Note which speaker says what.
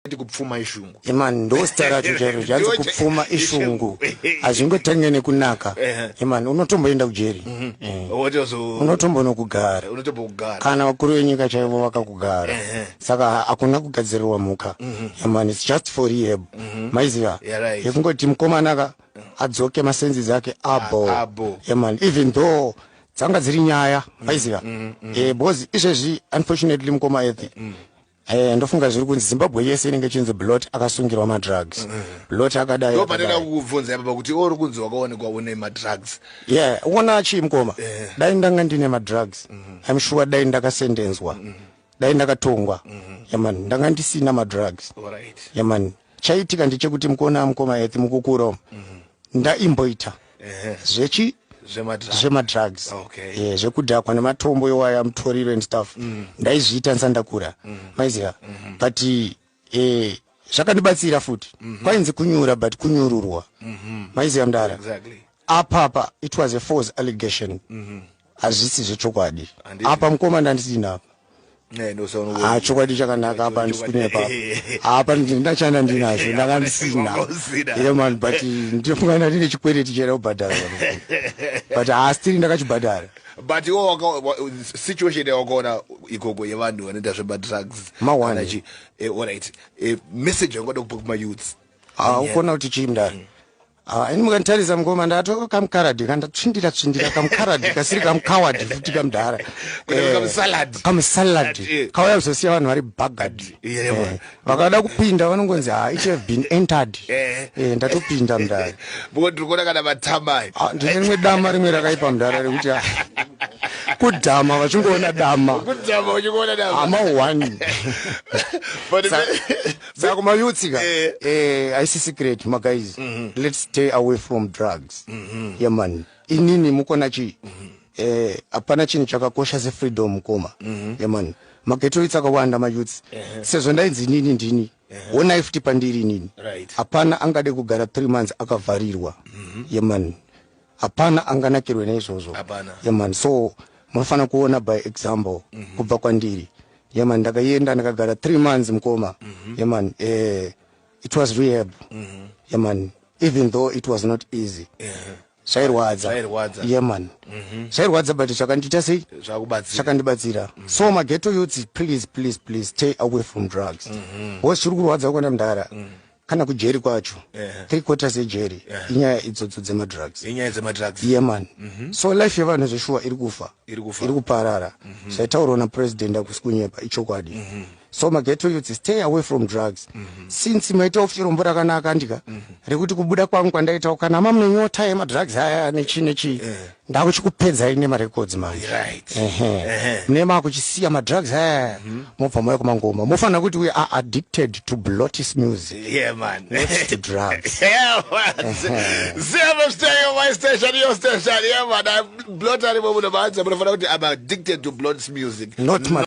Speaker 1: Kupfuma ishungu.
Speaker 2: Imani, ndo zita racho chairo, chanzi kupfuma ishungu. Hazvingotange nekunaka. Imani, unotomboenda kujeri. Unotombonokugara.
Speaker 1: Unotombokugara.
Speaker 2: Kana vakuru venyika chaivo vakakugara. Saka hakuna kugadzirirwa mhuka. Yamani, it's just for rehab, maiziva?
Speaker 1: Yeah, right.
Speaker 2: Yekungoti mukomanaka adzoke masenses ake abo.
Speaker 1: Abo.
Speaker 2: Yamani, even though dzanga dziri nyaya, maiziva? Because izvezvi, unfortunately, mukoma Ethi, ndofunga zviri kunzi Zimbabwe yese inenge ichinzi Blot akasungirwa madrugs, Blot akadai,
Speaker 1: Ndo pandada
Speaker 2: akadai.
Speaker 1: kukubvunza ipapa kuti uri kunzi wakaonekwa une madrugs.
Speaker 2: Yeah, uona chii, mukoma? Dai ndanga ndine madrugs, I'm sure dai ndakasendenzwa, dai ndakatongwa. Yamani, ndanga ndisina madrugs. Yamani, chaitika ndechekuti mukona, mukoma Ethi, mukukura umu ndaimboita zvechi
Speaker 1: Zvemadrugs.
Speaker 2: Zvemadrugs. Zvekudhakwa nematombo iwaya, mutoriro and stuff. Ndaizviita ndisandakura, maiziva? But zvakandibatsira futi. Kwainzi kunyura, but kunyururwa, maiziva, mudara?
Speaker 1: Exactly.
Speaker 2: Apapa it was a false allegation, hazvisi zvechokwadi.
Speaker 1: Handiti.
Speaker 2: Apa, mukoma, ndandisina apa.
Speaker 1: Ndosaona.
Speaker 2: Ah, chokwadi chakanaka, apa handisi kunyepa. Apa ndachanda ndinazvo, ndanga ndisina.
Speaker 1: Wanga usina.
Speaker 2: Yeah man, but ndinofunga ndine chikwereti chera kubhadhara, but haasitiri ndakachibhadhara.
Speaker 1: But iwo situation yawakaona ikoko yevanhu vanoita zvemadrugs
Speaker 2: Ma-one.
Speaker 1: kana alright, message yangada kupa kumayouths?
Speaker 2: Ah, ukona kuti chii, mudara? Ah, ini mukanditarisa, mukoma, ndato kamukaradhi kandatsvindira tsvindira, kamukaradhi kasiri kamukawadhi futi, kamudhara.
Speaker 1: Kune kamusalad.
Speaker 2: Kamusalad. Kauya kuzosiya vanhu vari bhagadhi.
Speaker 1: Yeah, man.
Speaker 2: Vakada kupinda vanongonzi, "Ha, it have been entered." Ndatopinda, mudhara.
Speaker 1: Because ndiri kuona kana matamai.
Speaker 2: Ah, ndine rimwe dama rimwe rakaipa, mudhara, rekuti kudhama vachingoona dama.
Speaker 1: Kudhama uchingoona dama.
Speaker 2: Ama one.
Speaker 1: But
Speaker 2: Saka kumayouths ka, haisi secret, maguys, let's stay away from drugs. Yeah man, inini mukona chi, hapana chinhu chakakosha sefreedom, mukoma. Yeah man, maghetto youths akawanda, mayouths, sezvo ndainzi inini ndini, onai futi pandiri inini. Hapana angade kugara 3 months akavharirwa. Yeah man, hapana anganakirwe neizvozvo.
Speaker 1: Hapana.
Speaker 2: Yeah man, so munofanira kuona by example kubva kwandiri. Yeah man, ndakaenda ndakagara 3 months, mukoma. Yeah man, it was rehab. Yeah man, even though it was not easy, zvairwadza.
Speaker 1: Zvairwadza.
Speaker 2: Yeah man, zvairwadza, but zvakandiita sei?
Speaker 1: Zvakubatsira.
Speaker 2: Zvakandibatsira. So maghetto youths, please, please, please stay away from drugs, because chiri kurwadza kuona, mudhara, kana kujeri kwacho, three quarters yejeri inyaya idzodzo dzemadrugs.
Speaker 1: Inyaya dzemadrugs.
Speaker 2: Yeah man, so life yevanhu zveshuwa iri kufa.
Speaker 1: Iri kufa.
Speaker 2: Iri kuparara. Zvaitaurwa napresident akusi kunyepa, ichokwadi. So maghetto youths, stay away from drugs. Since maitawo futi rombo rakanaka ndika rekuti kubuda kwangu kwandaitawo, kana mamune nyota yemadrugs aya nechi nechi, ndakuchikupedzai nemarecords manje. Ehe, mune makuchisiya madrugs aya, mobva mauya kumangoma. Mofanira kuti we are addicted to Blottis music,
Speaker 1: Yeah man.
Speaker 2: not to drugs.
Speaker 1: Yeah, man. ZiFM Stereo, my station, your station. Yeah, man. I'm Blot arimo muno manze. Munofanira kuti I'm addicted to Blot's music.
Speaker 2: Not my